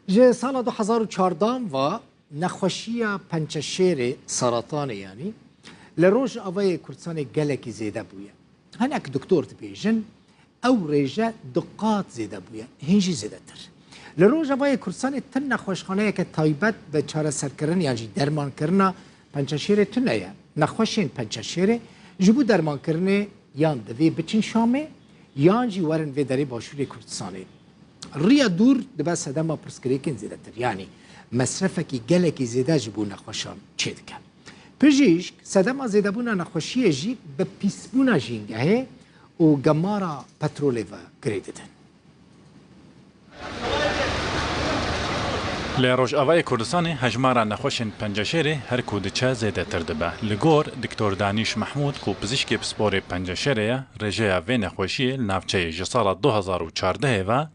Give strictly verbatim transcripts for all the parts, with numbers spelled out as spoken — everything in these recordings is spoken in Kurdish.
Ji sala du hezar û çardeh ve nexweşiya pençeşêrê, saratanê yanî, li Rojavayê Kurdistanê gelekî zêde bûye. Hinek doktor dibêjin, ew rêje du qat zêde bûye, hîn jî zêdetir. Li Rojavayê Kurdistanê ti nexweşxaneyeke taybet bi çareserkirin yan jî dermankirina pençeşêrê tune ye. Nexweşên pençeşêrê ji bo dermankirinê yan divê biçin Şamê, yan jî werin vê derê başûrê Kurdistanê. Riya dûr dibe sedema pirsgirêkên zêdetir, yanî mesrefekî gelekî zêde ji bo nexweşan çêdike. Pijîşk sedema zêdebûna nexweşiyê jî bi pîsbûna jîngehê û gemara petrolê ve girê didin. Li Rojavayê Kurdistanê hejmara nexweşên penceşêrê her ku diçe zêdetir dibe. Li gor Doktor Danîş Mehmûd ku pizîşkê pisporê penceşêrê ye, rêjeya vê nexweşiyê li navçeyê ji sala du hezar û çardehê ve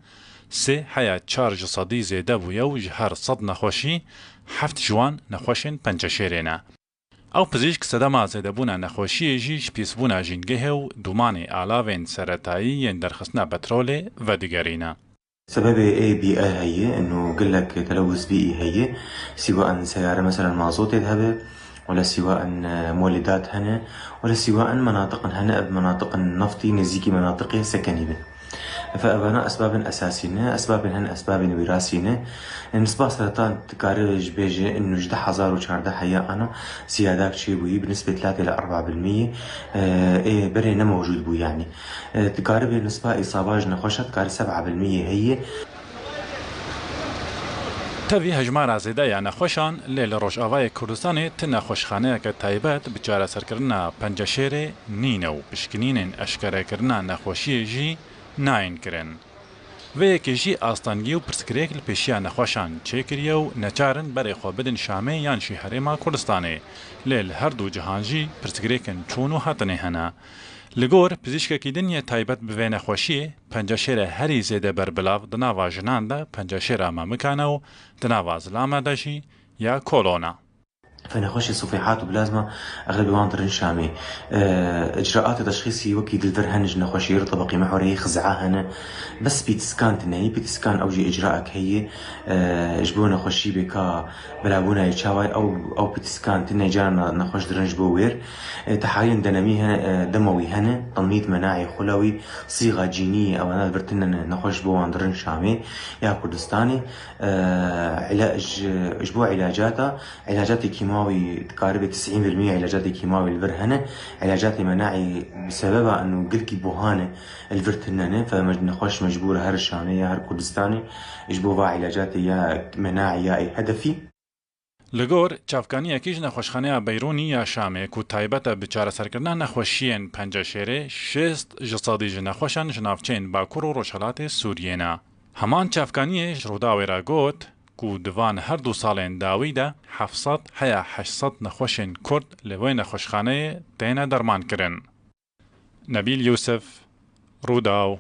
sê heya çar ji sedî zêde bûye û ji her sed nexweşî heft ji wan nexweşên penceşêrê ne. Ew pizîşk sedema zêdebûna nexweşiyê jî ji pîsbûna jîngehê û dûmanê alavên seretayî yên derxistina petrolê vedigerîne. Sebebê ê bî e heye, inu gelek telewuz bî heye, sîwaen seyare meselen mazotê de hebe, wele sîwaen, e, molîdat hene, wele sîwaen menatiqin hene, ev menatiqin neftî nêzîkî menatiqê sekenî bin. Fe evana esbabên esasî ne, esbabên hin esbabên wîrasî ne. Nisba seratan dikare ji bêje inu ji du hezar û çardeh heya ana ziyadak çêbûyî, bi nisbet latê li erba bil miyê, e, ê berê ne mewcûd bû yanî. E, dikare bê nisba îsaba ji nexweşa dikare seba bil miyê heye. Tevî hejmara zêde ya nexweşan, lê li Rojavayê Kurdistanê ti nexweşxaneyeke taybet bi çareserkirina penceşêrê nîne û pişkinînên eşkerekirina nexweşiyê jî nayên kirin. Vê yekê jî astengî û pirsgirêk li pêşiya nexweşan çêkiriye û neçar in berê xwe bidin Şamê yan jî Herêma Kurdistanê. Lê li her du cihan jî pirsgirêkên çûn û hatinê hene. Li gor pizîşkekî din yê taybet bi vê nexweşiyê, penceşêre herî zêde berbilav di nava jinan de penceşêra memikan e û di nava zilaman de jî ya kolon e. Fe nexweşê sufîhat û bilazma exlebê wan dirin Şamê. E, icraatê teşxîsî wekî di vir hene ji nexweşiyê re tebaqî mehwereyê xizea hene. Bes P T scan tine ye, P T scan ew jî icraek heye, e, ji bo nexweşî bê ka belavbûna yê çawa ye, ew, ew P T scan tine cara ne-, nexweş dirin ji bo wêr. E, tehayên denemî hene, e, demewî hene, tenmît, menaî, xulewî, sîxa cînî, ewana li vir tine ne-, nexweş ji bo wan dirin Şamê ya Kurdistanê. E, îla-, ji, ji bo îlacata, îlacatê kîmawî dikaribe tisîn bil mî îlacatê kîmawî li vir hene. Îlacatê menaî bi sebeba inu gilkî buhan e li vir tine ne, fe me-, nexweş mecbûr e her Şamê ya her Kurdistanê ji bo va îlacatê ya menaî ya ê hedefî. Li gor çavkaniyekî ji Nexweşxaneya Beyrûnî ya Şamê ku taybet e bi çareserkirina nexweşiyên penceşêrê, şêst ji sedî ji nexweşan ji navçeyên Bakur û Rojhilatê Sûriyê ne. Heman çavkaniyê ji Rûdawê re got ku di van her du salên dawî de heft sed heya heşt sed nexweşên Kurd li wê nexweşxaneyê têne dermankirin. Nebîl Yûsif, Rûdaw,